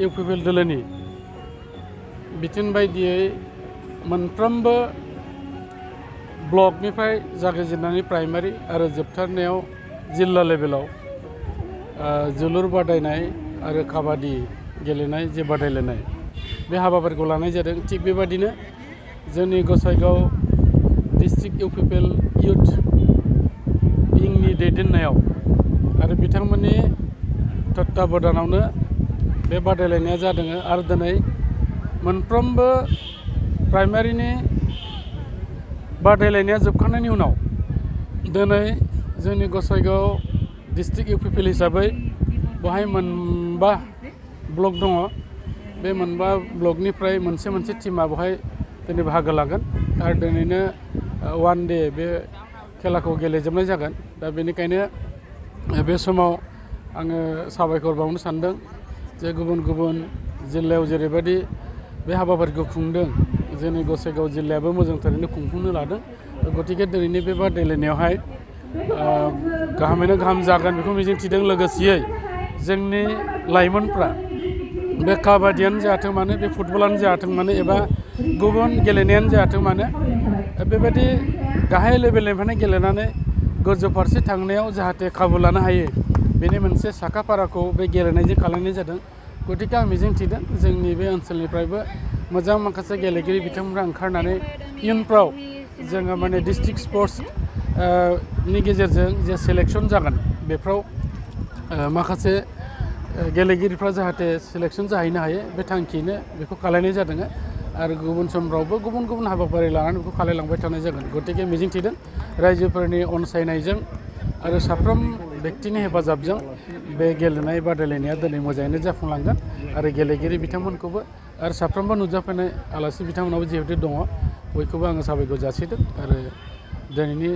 इउ.प दोलोनि बिथोन बायदियै मोनफ्रोमबो ब्लकनिफ्राय जागायजेननानै प्राइमारि आरो जोबथारनायाव जिल्ला लेभेलाव जोलुर बादायनाय आरो काबादि गेलेनाय जे बादायलायनाय बे हाबाफारिखौ लानाय जादों। थिग बेबादिनो जोंनि गसाइगाव डिस्ट्रिक्ट इउ.प इयुथ इंनि दैदेननायाव आरो बिथांमोननि तत्त्वाबधानावनो बे बादायलायनाया जादों। आरो दिनै मोनफ्रोमबो प्राइमारिनि बादायलायनाया जोबखांनायनि उनाव दिनै जोंनि गसाइगाव डिस्ट्रिक्ट इउ.प हिसाबै बेवहाय मोनबा ब्लक दङ। बे मोनबा ब्लकनिफ्राय मोनसे टीमा बेवहाय दिनै बाहागो लागोन आरो दिनैनो वान डे बे खेलाखौ गेलेजोबनाय जागोन। दा बेनिखायनो बे समाव आङो साबायखर बावनो सानदों जे गुबुन गुबुन जिल्लायाव जेरैबायदि बे हाबाफारिखौ खुंदों जोंनि गसाइगाव जिल्लायाबो मोजांथारैनो खुंफुंनो लादों। गतिके दिनैनि बे बादायलायनायावहाय गाहामैनो गाहाम जागोन बेखौ मिजिंथिदों। लोगोसेयै जोंनि लाइमोनफ्रा बे काबादियानो जाथों मानो, बे फुटबलानो जाथों मानो एबा गुबुन गेलेनायानो जाथों मानो, बेबायदि गाहाय लेभेलनिफ्रायनो गेलेनानै गोजौ फारसे थांनायाव जाहाथे खाबु लानो हायो बेनि मोनसे साखाफाराखौ बे गेलेनायजों खालामनाय जादों। गतिके आं मिजिंथिदों जोंनि बे ओनसोलनिफ्रायबो मोजां माखासे गेलेगिरि बिथांमोनहा ओंखारनानै इयुनफ्राव जोङो माने डिस्ट्रिक्ट स्पर्ट्स नि गेजेरजों जे सेलेक्सन जागोन बेफ्राव माखासे गेलेगिरिफ्रा जाहाथे सेलेक्सन जाहैनो हायो बे थांखियैनो बेखौ खालायनाय जादों। आरो गुबुन समफ्रावबो गुबुन गुबुन हाबाफारि लानानै बेखौ खालायलांबाय थानाय जागोन। गतिके मिजिंथिदों रायजोफोरनि अनसायनायजों आरो साफ्रोम बेक्तिनि हेफाजाबजों बे गेलेनाय बादायलायनाया दिनै मोजाङैनो जाफुंलांगोन। आरो गेलेगिरि बिथांमोनखौबो आरो साफ्रोमबो नुजाफैनाय आलासि बिथांमोनाबो जिहेतु दङ बयखौबो आङो साबायखर जासिदों। आरो दिनैनि